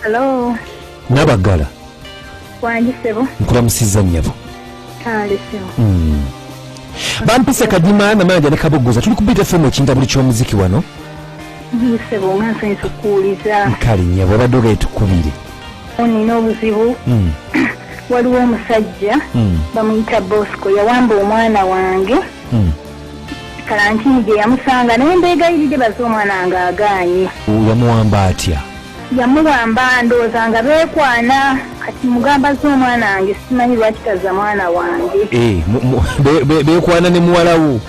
Hello. Nabaggala. Wangi ssebo. Nkulamusizza nnyabo. Kale ssebo. Bampise Kadima Namanja ne Kaboggoza, tuli ku Beat FM ekintabuli ky'omuziki wano. Ssebo nga nsanyusa okukuwuliza. Kale nnyabo, obadde ogaye tukubire. Nina obuzibu. Waliwo omusajja bamuyita Bosco, yawamba omwana wange. Kalantini gye yamusanga, naye mbeegayiridde baze omwana wange agaanye. Yamuwamba atya? Yamuwamba ndowooza nga beekwana, kati mugamba zze omwana wange, simanyi lwaki tazza mwana wange. Beekwana ne muwalawo?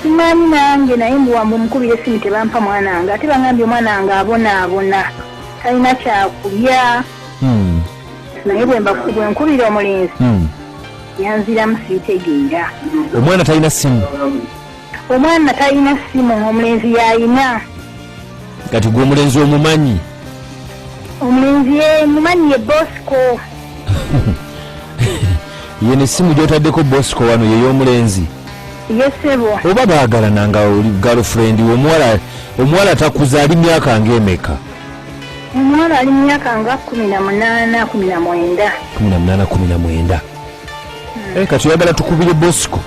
Simanyi nange, naye mbuwamba omukubira essimu tebampa mwana wange, ate bangambye omwana wange abonaabona, talina kyakulya. Naye bwe nkubira omulenzi yanziramu siitegeera. Omwana talina ssimu? Omwana talina ssimu, omulenzi yayina. Kati gwe omulenzi omumanyi? Omulenzi ye mumanyi, ye Bosco. Ye nessimu gy'otaddeko Bosco wano ye y'omulenzi? Ye ssebo. Oba baagalana nga oli girlfriend, omuwala takuza, ali myaka ng'emeka? Omuwala ali mu myaka nga 18, 19. 18, 19. Kati oyagala tukubire Bosco?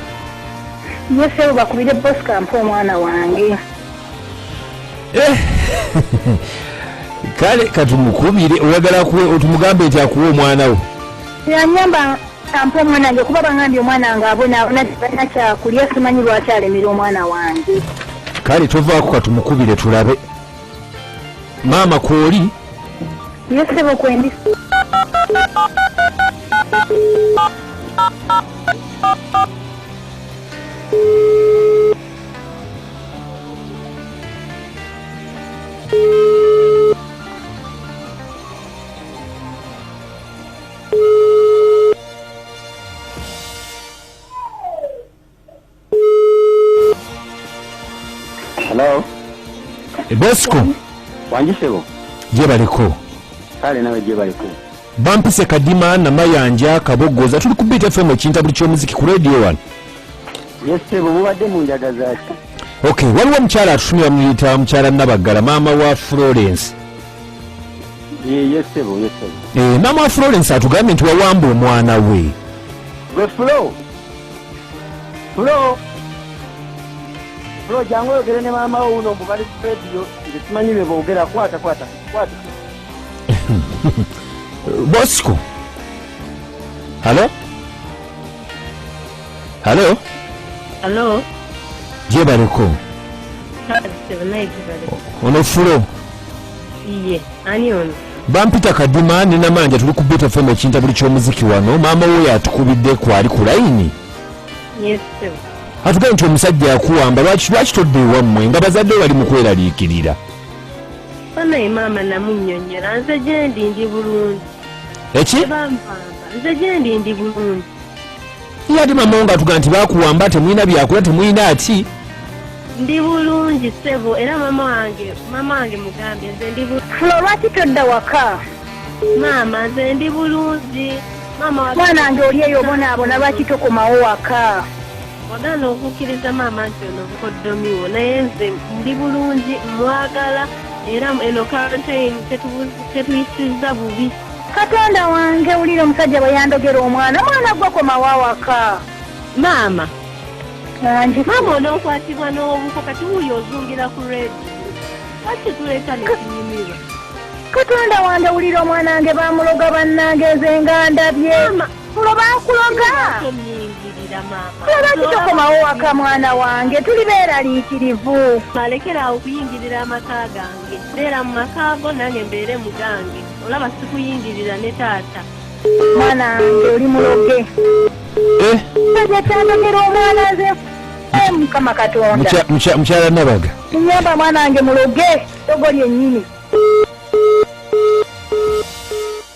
Ye ssebo, bakubire Bosco ampe omwana wange. Kale katumukubire. Oyagala tumugambe nti akuwe omwana wo? Yanyamba ampe omwana wange, kuba bangambye omwana wange abonaabona, talina kyakulya, simanyi lwaki alemera omwana wange. Kale tovaako, katumukubire tulabe. Maama, kwoli? Ye ssebo, kwendi. Hello. Bosco. Wangi ssebo. Gyebaleko. Kale nawe gyebaleko. Bampise Kadima Namayanja Kaboggoza, tuli ku Beat FM ekintabuli ky'omuziki ku Radio 1. Ye ssebo, mubadde mu njagaza ki? Okay, waliwo omukyala atutumye, bamuyita mukyala Nabaggala, maama wa Florence. Ye ssebo, ye ssebo. Maama wa Florence atugambye nti wawamba omwana we. Gwe Flo. Flo. Flo, jangu oyogere ne maama wo wuno, mbu bali ku radio, nze simanyi bye boogera, kwata kwata kwata. Bosco, halo halo. Hello. Gyebaleko. Kale ssebo, naye gyebaleko. Ono Flo? Iye, ani ono? Bampita Kadima ne Namanja, tuli ku Beat FM ekintabuli ky'omuziki wano. Maama we yatukubidde, kwali ku layini. Yes ssebo. Atugambye nti omusajja akuwamba. Lwaki todda ewammwe nga bazadde bali mu kweraliikirira? Banaye maama namunnyonnyola, nze gye ndi bulungi. Eki? Tebampamba, nze gye ndi bulungi. Ye ate maama wo ng'atugamba nti bakuwamba, temulina byakulya, temulina ati. Ndi bulungi ssebo, era maama wange mugambye nze ndi bulungi. Flo, lwaki todda waka? Maama, nze ndi bulungi. Maama Mwana wange, oli eyo obonaabona, lwaki tokomawo waka? Wagaana okukkiriza maama nti ono bukoddomiwo, naye nze ndi bulungi, mwagala, era eno quarantine tetuyisizza bubi. Katonda wange, wulira omusajja bwe yandogera omwana. Mwana gwe, komawo awaka. Maama. Angi. Maama, onookwatibwa n'obuko, kati wuuyo ozungira ku rediyo, lwaki tuleeta nekinyumirwa? Katonda wange, wulira omwana wange bamuloga. Bannange, nze nga ndabye. Flo, bakuloga. Tonyingirira maama. Flo, lwaki tokomawo waka? Mwana wange, tuli beeraliikirivu. Alekera awo okuyingirira amaka gange. Beera mu maka go, nange mbeere mu gange. Olaba sikuyingirira ne taata. Mwana wange, oli muloge. Sajja kyandogera omwana nze. Mukama Katonda. Mukyala Nabaga. Nyamba, mwana wange muloge, togo lyennyini.